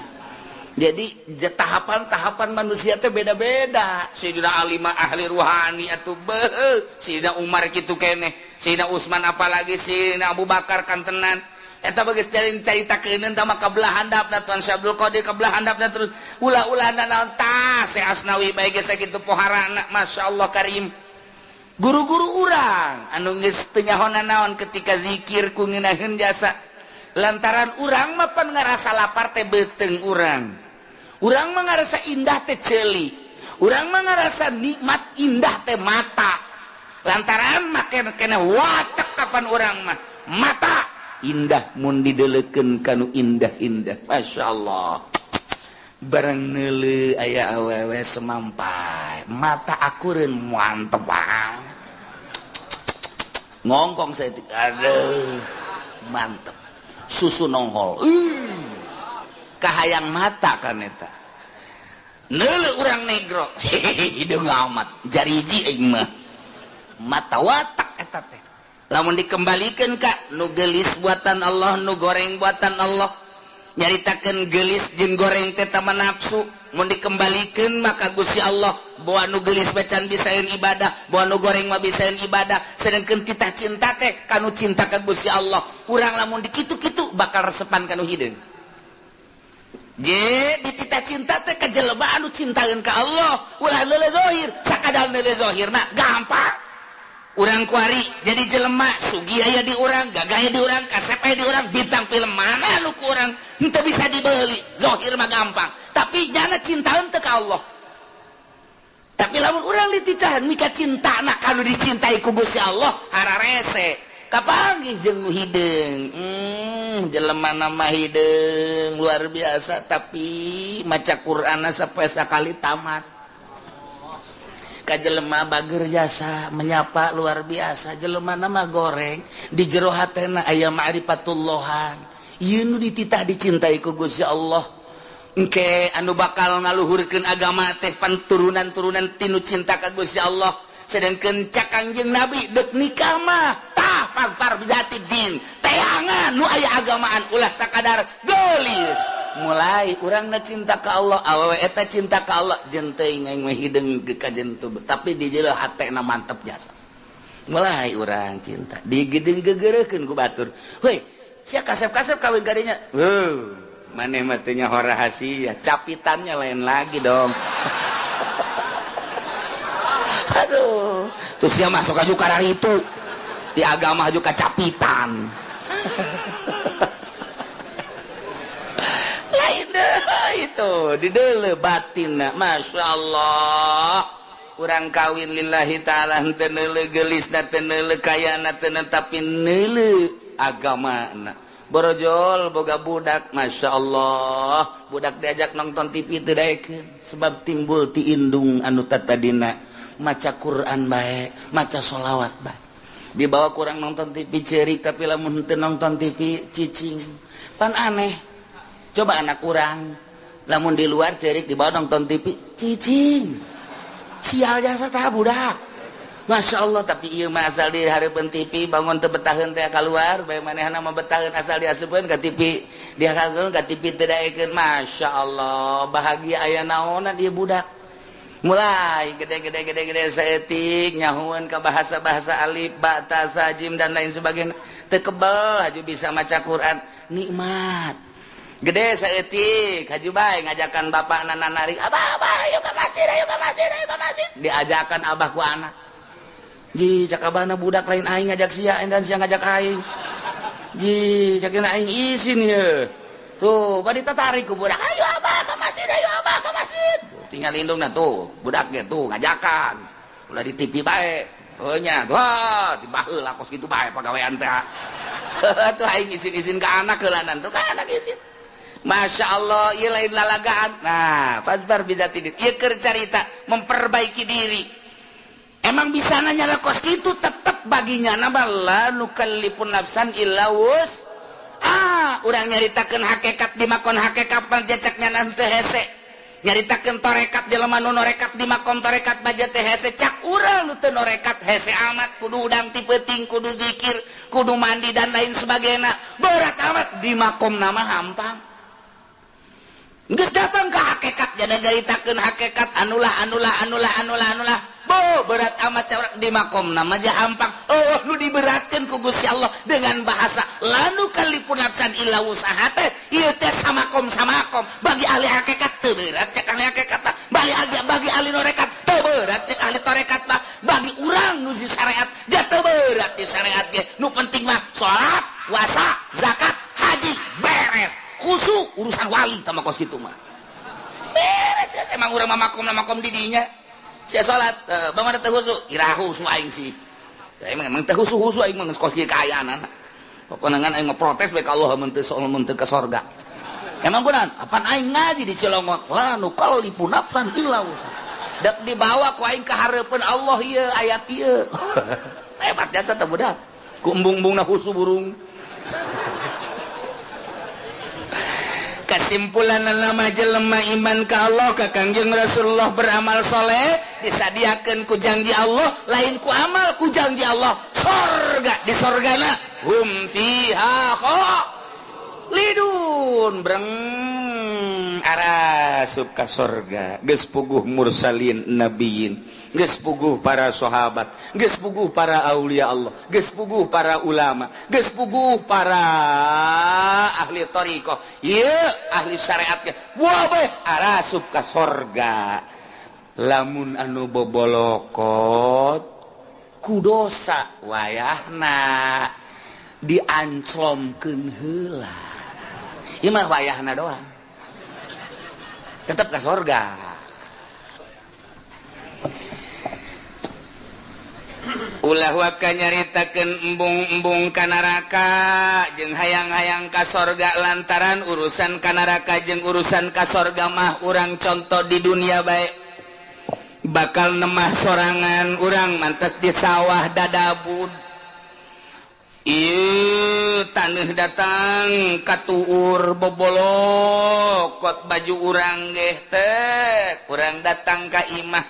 S1: Jadi tahapan-tahapan manusia teh beda-beda. Sayyidina Ali mah ahli ruhani atuh beuh, Sayyidina Umar kitu keneh, Sayyidina Utsman apalagi Sayyidina Abu Bakar kantenan. Eta bageus caritakeun tah mah kabelah handapna Tuan Syekh Abdul Qadir kabelah handapna terus ulah-ulah naon tah Syekh Asnawi bae geus sakitu poharana masyaallah karim. Guru-guru urang anu geus teu nyaho nanaon ketika zikir ku ngeunaheun jasa. Lantaran urang mah pan ngarasa lapar teh beuteung urang. Urang mah ngarasa indah teh ceuli. Urang mah ngarasa nikmat indah teh mata. Lantaran mah kena watek kapan urang mah mata indah mun didelekeun kanu indah-indah. Masyaallah. Barang neuleuh aya awewe semampai, mata akureun mantep banget. Ngongkong saya, aduh mantep. Susu nonghol, kahayang mata kan eta. Neuleuh urang negro, hideung amat, jariji aing mah. Mata watak eta teh. Lamun dikembalikeun ka nu geulis buatan Allah, nu goreng buatan Allah. Nyaritakeun geulis jeung goreng teh tama nafsu. Mun dikembalikeun maka Gusti Allah boa nu geulis bacan bisaeun ibadah, boa nu goreng mah bisaeun ibadah. Sedengkeun titah cinta teh kanu cinta ka Gusti Allah. Urang lamun dikitu-kitu bakal resepan kanu hideung. Je dititah cinta teh ka jelema anu cintaeun ka Allah, ulah neuleuh zahir, sakadar neuleuh zahir mah gampang. Urang kuari jadi jelema sugih aya di urang, gagah aya di urang, kasep aya di urang, bintang film mana nu ku urang henteu bisa dibeli, zahir mah gampang. Tapi nyana cintaeun teu ka Allah. Tapi lamun urang diticahan mika cintana kanu dicintai ku Gusti Allah, hararese. Kapanggih jeung nu hideung. Jelema nama hideung luar biasa tapi maca Qur'anna sampai sakali tamat. Ka jelema bager jasa menyapa luar biasa, jelema nama goreng di jero hatena aya ma'rifatullahan. Ieu nu dititah dicintai ku Gusti Allah. Engke anu bakal ngaluhurkeun agama teh panturunan-turunan tinu cinta ka Gusti Allah. Sedangkeun cak Kangjeng Nabi deuk nikah mah tah pagpar bijati din teangan nu aya agamaan ulah sakadar geulis. Mulai urangna cinta ka Allah, awewe eta cinta ka Allah, jeung teuing aing mah hideung ge ka jentu, tapi di jero hatena mantep jasa. Mulai urang cinta digedeung gegereukeun ku batur. Heuy, sia kasep-kasep kawin kadinya. Heuh, maneh mah teu nyaho rahasia, capitannya lain lagi dong. Aduh, terus sia masuk aju kararitu. Di agama aju kacapitan. Tuh dideuleu batinna, Masya Allah. Urang kawin lillahi ta'ala henteu neuleuh geulisna, teu neuleuh kayana, teu tapi neuleuh agamana. Borojol boga budak, Masya Allah, budak diajak nonton TV teu daekeun sebab timbul ti indung anu tatadina maca Quran bae, maca sholawat bae. Dibawa kurang nonton TV cerik, tapi lamun henteu nonton TV cicing. Pan aneh. Coba anak urang lamun di luar cerik, dibawa nonton TV cicing. Sial jasa tah budak. Masya Allah, tapi ieu mah asal di hareupeun TV bangun teu betaheun teh keluar bae, manehna mah betaheun asal diasupkeun ka TV, diasupkeun ka TV teu daekeun. Masya Allah, bahagia aya naonna ieu budak. Mulai gede-gede gede-gede saeutik nyahueun ka bahasa-bahasa alif ba ta sa jim dan lain sebagainya, teu kebel haju bisa maca Quran, nikmat. Gede saeutik haju bae ngajakan bapakna narik, abah abah ayo ka masjid, ayo ka masjid, ayo ka masjid, diajakan abah ku anak. Ji cak abahna budak lain aing ngajak sia dan sia ngajak aing. Ji cak aing isin ye. Tuh bari tatarik ku budak, ayo abah ka masjid, ayo abah ka masjid. Tuh, tinggal indungna tuh budak ge tuh ngajakan. Ulah di TV bae. Heuh nya, wah dibaheula kos kitu bae pagawean teh. Tuh aing isin-isin ka anak heulanan tuh ka anak isin. Masya Allah, ieu lain lalagaan. Nah, fasbar bizati din. Ieu keur carita memperbaiki diri. Emang bisa nanya kos gitu tetep baginya nama la nukallifun nafsan illa wus. Ah, urang nyaritakeun hakikat di makon hakikat panjeceknya nanti hese. Nyaritakeun torekat jelema nu norekat di makom torekat baja teh hese, cak urang nu teu norekat hese amat, kudu udang ti peuting, kudu zikir, kudu mandi dan lain sebagainya. Berat amat di makom nama hampang. Geus datang ke hakikat jadi nyaritakeun hakikat anulah anulah anulah anulah anulah. Bo berat amat cawrak di makom nama aja hampang. Oh nu diberatkan ku Gusti Allah dengan bahasa lanu kalipun nafsan illa wusaha teh ieu teh samakom samakom bagi ahli hakikat teu berat cek ahli hakikat mah, bagi ahli norekat teu berat cek ahli torekat mah, bagi urang nu di syariat ja teu berat di syariat ge, nu penting mah salat, puasa, zakat, haji beres. Khusu urusan wali tah mah kos kitu mah. Beres ya emang urang mah makom makom di dinya. Sia salat, bangun teu husu, ira husu aing sih. Ya, emang teu husu-husu aing mah geus kos kieu kaayaan. Pokona ngan aing mah protes bae ka Allah mun teu mun teu ka sorga. Emang kunaon? Apan aing ngaji di Cilongok, la nukallifu nafsan illa wusaha. Dek dibawa ku aing ka hareupeun Allah ieu ayat ieu. Hebat jasa teh budak. Ku embung-embungna husu burung. Kesimpulan nama jelema iman ka Allah ka Kangjeng Rasulullah beramal soleh disadiakeun ku janji Allah, lain ku amal ku janji Allah sorga, di sorgana hum fiha khalidun, breng arasup ka sorga. Geus puguh mursalin nabiyin, geus puguh para sahabat, geus puguh para aulia Allah, geus puguh para ulama, geus puguh para ahli thariqah, ieu ahli syariat ge wabeh arasup ka sorga. Lamun anu bobolokot ku dosa wayahna dianclomkeun heula, ieu mah wayahna doang tetep ka sorga. Ulah waka nyaritakeun embung-embung ka neraka jeung hayang-hayang ka sorga, lantaran urusan ka neraka jeung urusan ka sorga mah urang contoh di dunia bae. Bakal nemah sorangan urang mantes di sawah dadabud. Ieu taneuh datang katuur bobolokot baju urang geh teh, urang datang ka imah.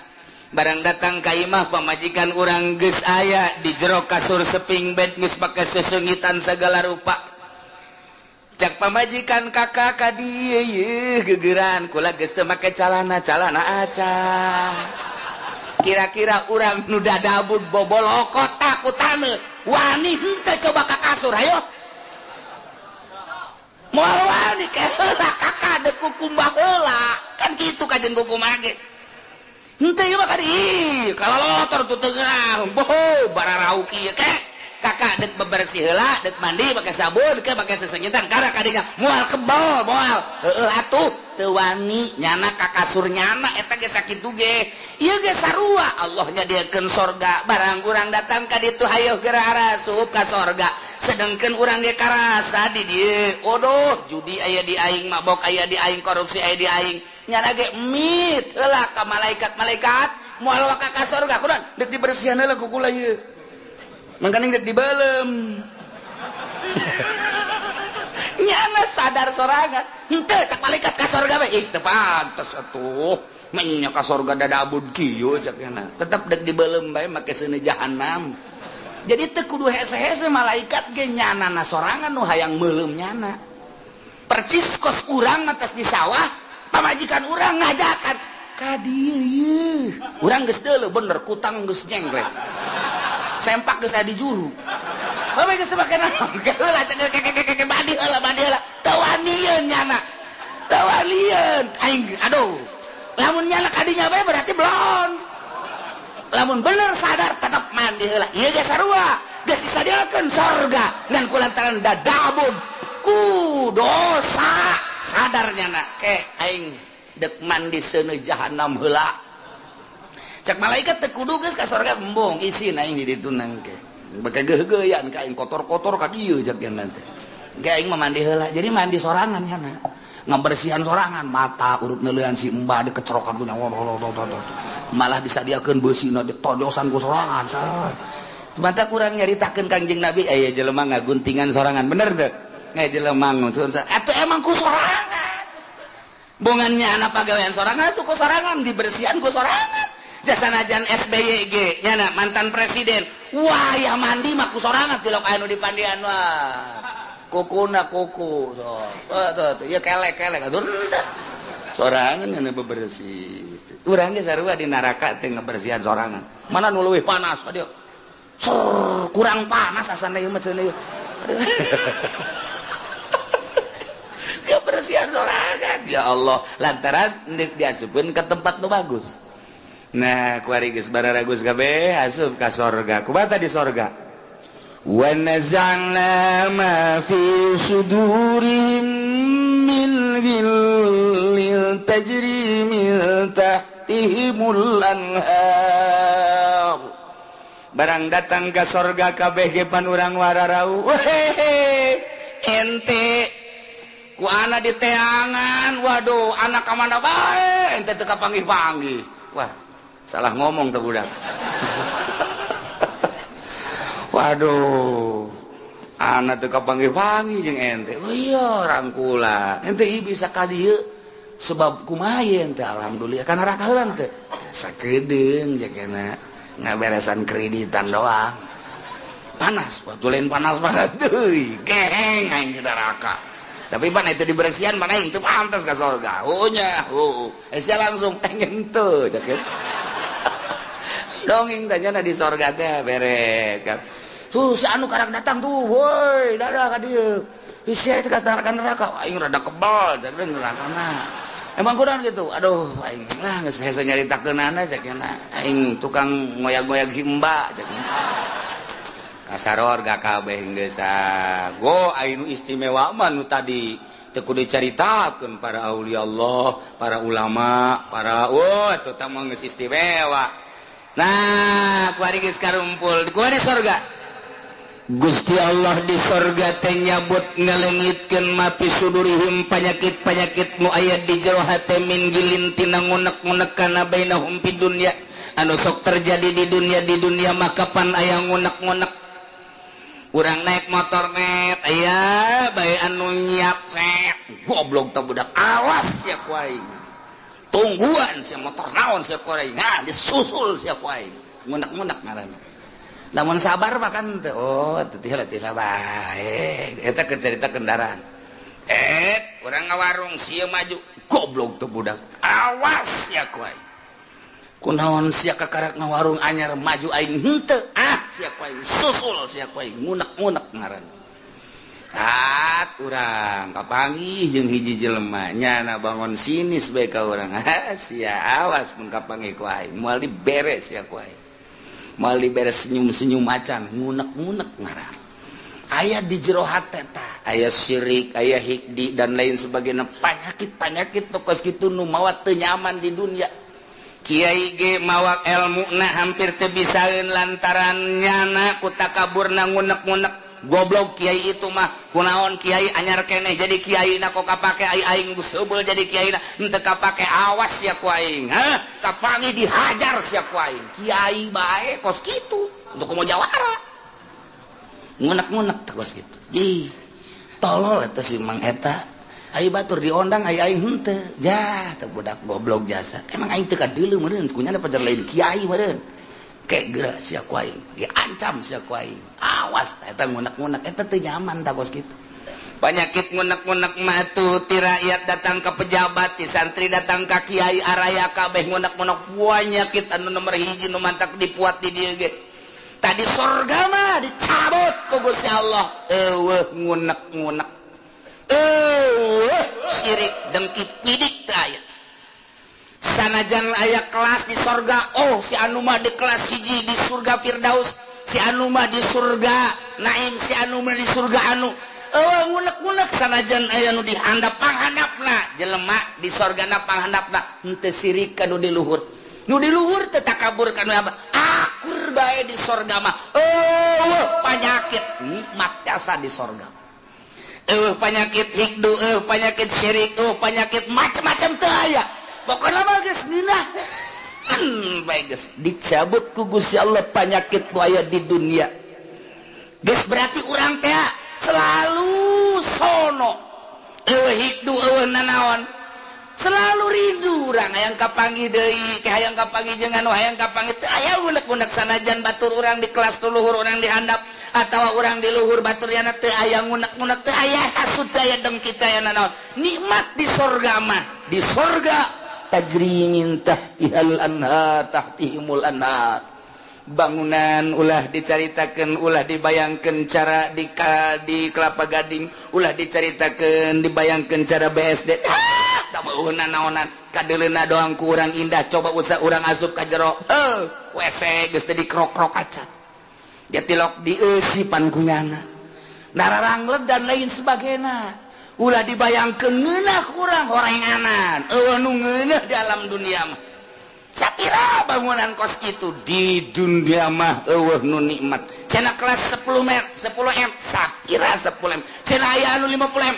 S1: Barang datang ka imah pamajikan urang geus aya di jero kasur seping bed geus pake sesengitan segala rupa. Cak pamajikan kakak ka dieu yeuh gegeran kula geus teu make calana, calana aca. Kira-kira urang nu dadabud bobolokot ku taneuh wani henteu coba ka kasur hayo. Moal wani ke heula kakak deuk kukumbah heula. Kan kitu kajen kukumbah ge. Henteu ieu mah ka dieu, kalalotor tuh tengah, boho bararauki ke. Kakak neraka dek bebersih heula, dek mandi pakai sabun ke pakai sesengitan karena kadinya moal kebal moal heueuh atuh teu wani nyana ka kasur nyana eta ge sakitu ge ieu ge sarua Allah nyadiakeun sorga barang urang datang ka ditu hayoh geura arasup ka sorga sedangkan urang ge karasa di dieu odoh judi aya di aing, mabok aya di aing, korupsi aya di aing, nyana ge mit heula ka malaikat-malaikat moal waka ka sorga kunaon dek dibersihan heula ku kula ieu mangkaning dek dibelem. Nyana sadar sorangan henteu cak malaikat ka sorga bae ih teu pantes atuh menya ka sorga dadabud kieu cak nyana tetep dek dibelem bae make seuneu jahanam. Jadi teu kudu hese-hese malaikat ge nyanana sorangan nu hayang meuleum nyana percis kos urang atas di sawah pamajikan urang ngajakan ka dieu ieu urang geus deuleu bener kutang geus nyengklek sempak geus aya di juru bae geus make naon heula cek keke mandi heula teu wanieun nyana teu wanieun aing aduh lamun nyana kadinya bae berarti belon lamun bener sadar tetep mandi heula ieu ge sarua geus disadiakeun sorga ngan kulantaran dadabun ku dosa sadar nyana ke aing dek mandi seuneu jahanam heula cak malaikat teu kudu geus ka sorga embung isin aing di ditu nangke beke geugeuyan ka aing kotor-kotor ka dieu cak nyana teh ke aing mah mandi heula. Jadi mandi sorangan nyana ngabersihan sorangan mata urut neuleuan si embah dikecerokan ku nyawa malah disadiakeun beusina ditojosan ku sorangan. Mata kurang nyaritakeun Kangjeng Nabi aya jelema ngaguntingan sorangan bener teu aya jelema nguncun atuh emang ku sorangan bongannya anak pagawean sorangan atuh ku sorangan dibersihan ku sorangan jasanajan SBY ge nyana mantan presiden wah ya mandi mah ku sorangan tilok anu dipandian wah kukuna kuku so tuh ya kelek-kelek aduh sorangan nyana bebersih urang ge sarua di neraka teh ngabersihan sorangan mana nu leuwih panas aduh kurang panas asana ieu mah cenah ieu kebersihan sorangan ya Allah lantaran deuk diasupkeun ke tempat nu bagus. Nah kuari geus bararagus kabeh asup ka sorga kumaha di sorga wa naza'na ma fi sudurihim min ghillin tajri min tahtihimul anhar barang datang ka sorga kabeh ge pan urang wararau ente ku ana di teangan waduh anak ka mana bae ente teu kapanggih-panggih wah salah ngomong tuh budak. Waduh anak teu kapanggih-panggih jeung ente oh iya rangkula ente ieu bisa ka dieu sebab kumaha ente alhamdulillah kana neraka heula teh sakedeung jakena ngaberesan kreditan doang panas waktu lain panas-panas deui geheng aing di neraka tapi pan itu dibersihan mana itu pantas ka sorga oh nya oh sia langsung pengen teu cak dongeng tanya di sorga teh beres kan tuh si anu karak datang tuh woi dadah ka dieu sia teh ka neraka aing rada kebal cak nerakana emang kurang gitu aduh aing lah geus hese nyaritakeunana cak aing tukang ngoyag-ngoyag si mbak cak kasaror gak kabeh geus go aing nu istimewa mah nu tadi teu kudu dicaritakeun para aulia Allah para ulama para wah eta tah mah geus istimewa. Nah kuari geus karumpul kuari sorga Gusti Allah di sorga teh nyabut ngalengitkeun mapi sudurihim panyakit-panyakit nu aya di jero hate min gilin tina ngunek-ngunek kana bainahum fid dunya anu sok terjadi di dunia maka pan aya ngunek-ngunek urang naik motor net aya bae anu nyiap set goblok teh budak awas sia ku aing tungguan sia motor naon sia ku aing nah disusul sia ku aing ngunek-ngunek ngaranna lamun sabar mah kan teh oh teh teh bae eta keur carita kendaraan urang ngawarung sia maju goblok teh budak awas sia ku aing kunaon sia kakarak ngawarung anyar maju aing henteu ah sia ku aing susul sia ku aing ngunek-ngunek ngaranna tat urang kapanggih jeung hiji jelema nyana bangun sinis bae ka urang ah sia awas mun kapanggih ku aing moal diberes sia ku aing Moal dibere senyum-senyum macan, ngunek-ngunek ngaran. Aya di jero hate tah, aya syirik, aya hikdi dan lain sebagainya, panyakit-panyakit kos kitu nu mawa teu nyaman di dunia. Kiai ge mawa elmuna hampir teu bisaeun lantaran nyana ku takaburna ngunek-ngunek. Goblok kiai itu mah, kunaon kiai anyar keneh jadi kiai na kok kapake, ai aing geus heubeul jadi kiai na henteu kapake, awas sia ku aing, ha kapangi dihajar sia ku aing. Kiai bae kos kitu untuk komo jawara ngunek-ngunek teh kos kitu. Ih, tolol eta si Mang eta, ai batur diondang ai aing henteu ja teh budak goblok jasa. Emang aing teu kadeuleu meureun kunyana pajar lain kiai meureun. Kayak geura sia ku aing, diancam sia ku aing. Awas eta ngunek-ngunek eta teu nyaman tah kos kitu. Penyakit ngunek-ngunek mah tuh ti rakyat datang ke pejabat, ti santri datang ka kiai, araya kabeh ngunek-ngunek. Penyakit anu nomor hiji nu mantak dipuat di dieu ge. Tadi sorga mah dicabut ku Gusti Allah. Eueuh ngunek-ngunek. Eueuh syirik dengki pidik teu aya. Sanajan aya kelas di sorga, oh si anu mah di kelas hiji di surga Firdaus, si anu mah di surga Naim, si anu mah di surga anu. Eueuh ngunek-ngunek sanajan aya nu dihandap panghandapna, jelema di sorgana panghandapna henteu sirik ka nu di luhur. Nu di luhur teu takabur ka nu akur bae di sorga mah. Eueuh panyakit nikmat jasa di sorga. Eueuh panyakit hikdu, eueuh panyakit syirik, eueuh panyakit macam-macam teu aya. Pokoknya mah geus ngeunah bae geus dicabut ku Gusti Allah panyakit nu aya di dunia. Geus berarti urang teh selalu sono. Eueuh hikdu, eueuh nanaon. Selalu rindu urang hayang kapanggih deui, ke hayang kapanggih jeung anu hayang kapanggih teu aya unek-unek sanajan batur urang di kelas tu luhur urang di handap atawa urang di luhur batur yana teu aya ngunek-ngunek, teu aya hasud, teu aya dengki, teu aya nanaon. Nikmat di sorga mah, di sorga tajri min tahtihal anhar, tahtihimul anhar. Bangunan ulah dicaritakeun, ulah dibayangkeun cara di Kelapa Gading, ulah dicaritakeun dibayangkeun cara BSD. Ah, tak beuheuna naonan, kadeuleuna doang ku urang indah, coba usah urang asup ka jero. WC geus teh dikrok-krok acan. Dia tilok dieusipan ku nyana. Nararanglet dan lain sebagainya. Ulah dibayangkeun ngeunah kurang horenganan. Eueuh nu ngeunah di alam dunia mah. Sapira bangunan kos kitu di dunia mah eueuh nu nikmat. Cenah kelas 10 m, 10 M, sapira 10 M. Cenah aya anu 50 M,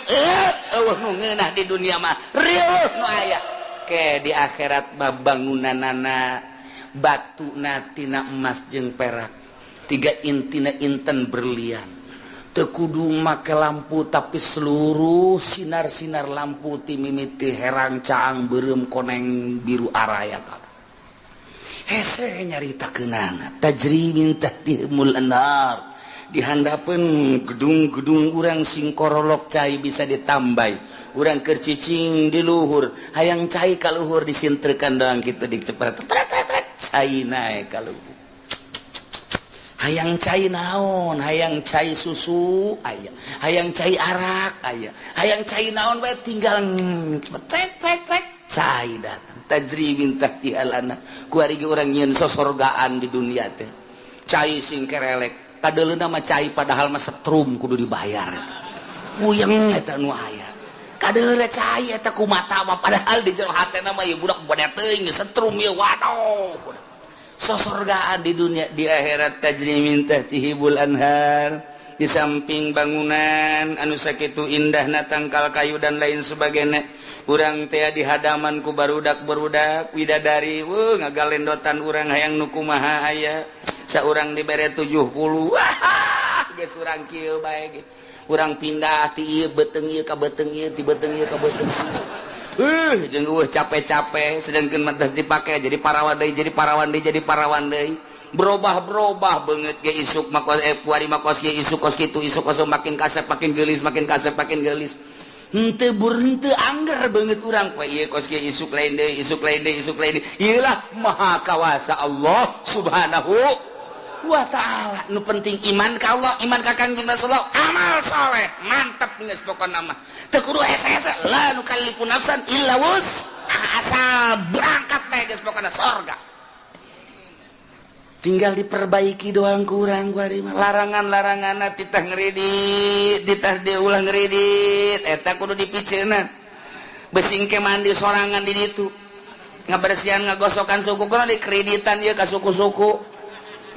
S1: eueuh nu ngeunah di dunia mah. Rieuh nu aya. Ke di akhirat mah bangunanana batuna tina emas jeung perak. Tiga intina inten berlian. Teu kudu make lampu tapi seluruh sinar-sinar lampu ti mimiti herang caang beureum koneng biru araya kabeh. Hese nyarita keunana tajri min tahtihimul anhar. Di handapeun gedung-gedung urang sing korolok cai bisa ditambai. Urang keur cicing di luhur, hayang cai ka luhur disintrekan doang kitu dicepret. Tret tret tret cai naek ka luhur. Hayang cai naon, hayang cai susu aya, hayang cai arak aya, hayang cai naon bae tinggal tret tret tret cai datang. Tajri min tahtihal anhar. Kuari ge urang nyieun sosorgaan di dunia teh. Cai sing kerelek, kadeuleuna mah cai padahal mah setrum kudu dibayar eta. Puyeng eta nu aya. Kadeuleuna cai eta ku mata mah padahal di jero hatena mah ieu budak bade teuing setrum ieu waduh. Sosorgaan di dunia, di akhirat tajri min tahtihimul anhar. Di samping bangunan anu sakitu indahna tangkal kayu dan lain sebagainya, urang teh di hadaman ku barudak-barudak widadari, weuh ngagalendotan urang hayang nu kumaha aya. Saurang dibere 70. Wah, geus urang kieu bae ge. Urang pindah ti ieu beuteung ieu ka beuteung ieu, ti beuteung ieu ka beuteung ieu. Jeung eueuh capek-capek sedangkeun mah geus dipake jadi parawan deui, jadi parawan deui, jadi parawan deui. Berubah-berubah beungeut ge isuk mah kos, puari mah kos kieu, isuk kos kitu, isuk kos makin kasep makin geulis, makin kasep makin geulis. Henteu bur henteu angger beungeut urang poe ieu kos kieu isuk lain deui, isuk lain deui, isuk lain deui. Ieu lah maha kawasa Allah Subhanahu wa ta'ala. Nu penting iman ka Allah, iman ka Kangjeng Rasulullah, amal soleh, mantep geus pokona mah. Teu kudu hese-hese, la nukallifu nafsan illa wus'aha, asal berangkat bae geus pokona sorga. Tinggal diperbaiki doang kurang kuari mah. Larangan-larangan titah ngeridit, titah diulah ngeridit, eta kudu dipiceunan. Besing ke mandi sorangan di ditu. Ngabersihan ngagosokan suku kudu dikreditan ieu ka suku-suku.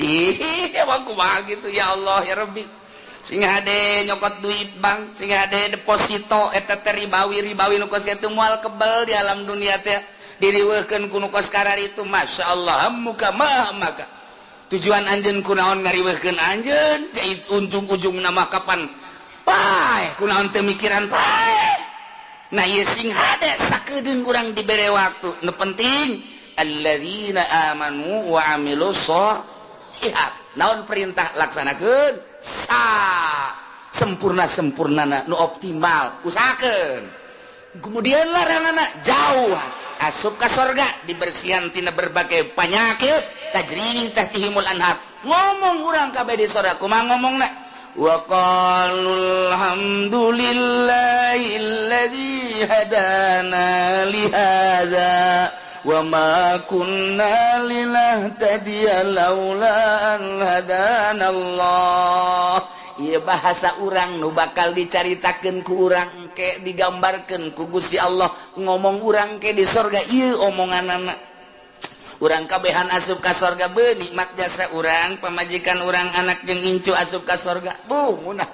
S1: Ih, emang kumaha gitu ya Allah ya Rabbi. Sing hade nyokot duit bank, sing hade deposito eta teh ribawi ribawi nu kos kitu moal kebel di alam dunia teh. Diriweuhkeun ku nu kos kararitu, Masya Allah, muka mah maka. Tujuan anjeun kunaon ngariweuhkeun anjeun, ujung-ujung nama kapan paeh, kunaon teu mikiran paeh. Nah ieu sing hade sakedeung urang dibere waktu. Nu penting alladzina amanu wa amilus sholihat. Naon perintah laksanakeun sa sempurna-sempurnana nu optimal usahakeun. Kemudian laranganna jauh asup ka sorga dibersihan tina berbagai penyakit tajri min tahtihimul anhar. Ngomong urang kabeh di sorga kumaha ngomongna? Wa qalu alhamdulillahilladzi hadana li hadza wa ma kunna linahtadiya laula an hadana Allah. Ieu bahasa urang nu bakal dicaritakeun ku urang engke digambarkeun ku Gusti Allah ngomong urang ke di sorga ieu omonganana. Urang kabehan asup ka sorga beuh nikmat jasa urang pamajikan urang anak jeung incu asup ka sorga buh munah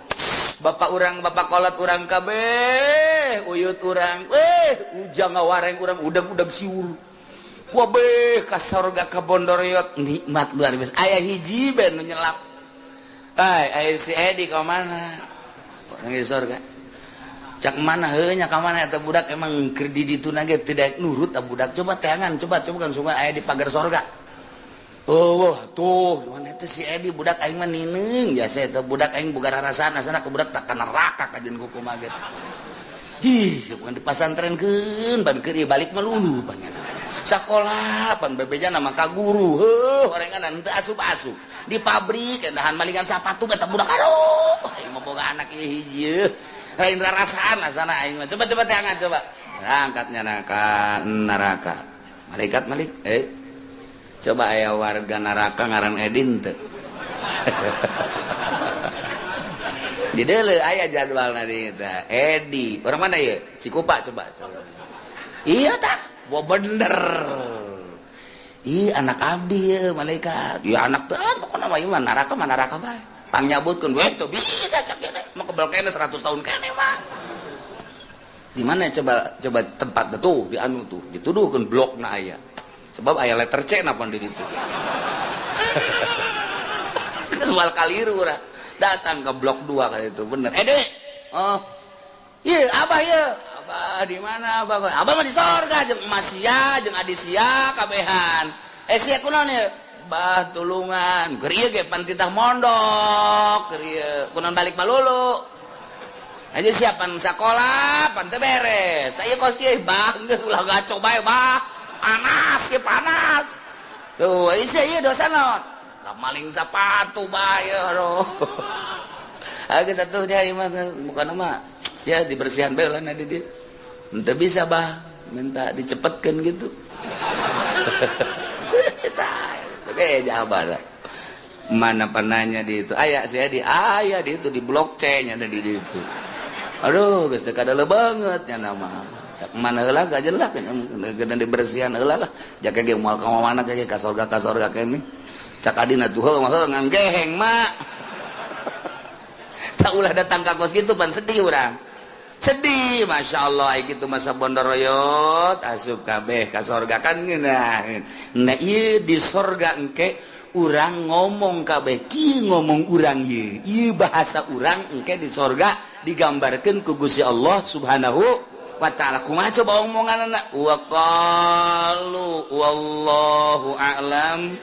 S1: bapak urang bapak kolot urang kabeh uyut urang ujang ngawareng urang udag-udag siur wabeh ka sorga ka bondoriot nikmat luar biasa aya hiji ben nu nyelap. Ay, ay si Edi ka mana? Orang di sorga. Cak mana heuh nya ka mana eta budak emang keur di ditu ge tidak nurut eta budak. Coba teangan, coba coba kan sungai aya di pagar sorga. Oh, tuh, mana eta si Edi budak aing mah nineung jasa eta budak aing boga rarasaan asana ka budak tak ka neraka kajeun kumaha ge. Ih, bukan dipasantrenkeun ban keur balik mah lulu banyak. Sakola pan bebejana mah ka guru heuh orengan teu asup-asup. Di pabrik endahan malingan sapatu eta budak aduh aing mah boga anak ieu hiji lain rarasaan asana aing mah. Coba coba teangan coba. Angkatnya neraka neraka. Malaikat malik coba aya warga neraka ngaran Edin teu. Di deuleu aya jadwalna di eta Edi. Orang mana ieu? Cikupa coba coba. Iya tah. Wah bener. Ih anak abdi ya malaikat. Ya anak teh pokona mah ieu mah neraka mah neraka bae. Pangnyabutkeun we teu bisa cak ieu mah kebel keneh 100 tahun keneh mah. Di mana coba coba tempat tuh di anu tuh dituduhkeun blokna aya. Sebab aya letter C napa di ditu. Soal kaliru urang. Datang ke blok 2 kali itu bener. Dek. Oh. Ieu abah ieu. Abah di mana abah? Abah mah di sorga jeung emas sia jeung adi sia kabehan. Sia kunaon ieu? Bah tulungan. Keur ieu ge pan titah mondok, keur ieu kunaon balik malulu. Aja siapan sakola pan teu beres. Saya kos kieu bah geus ulah gaco bae bah. Panas ieu panas. Tuh, sia ieu dosa naon? Maling sapatu bae aduh. Geus atuh dia ieu mah bukan mah sia dibersihan bae lah di dia. Henteu bisa bah, minta dicepetkeun gitu. Be abah lah. Mana penanya di itu? Aya sia di aya di itu di blok C nya ada di itu. Aduh, geus teu kadeuleung banget nya nama. Sak mana heula gajelak nya dibersihan heula lah. Jaka ge moal ka mana ge ka sorga keneh. Cak adina tuh heuh mah heuh nganggeheng mak. Tak ulah datang ka kos kitu pan sedih urang. Sedih, Masya Allah, gitu masa bondoroyot asup kabeh ka sorga kan ngeunah. Nah ieu di sorga engke urang ngomong kabeh kieu ngomong urang ieu. Ieu bahasa urang engke di sorga digambarkeun ku Gusti Allah Subhanahu wa ta'ala. Kumaha coba omonganna? Wa qalu wallahu a'lam.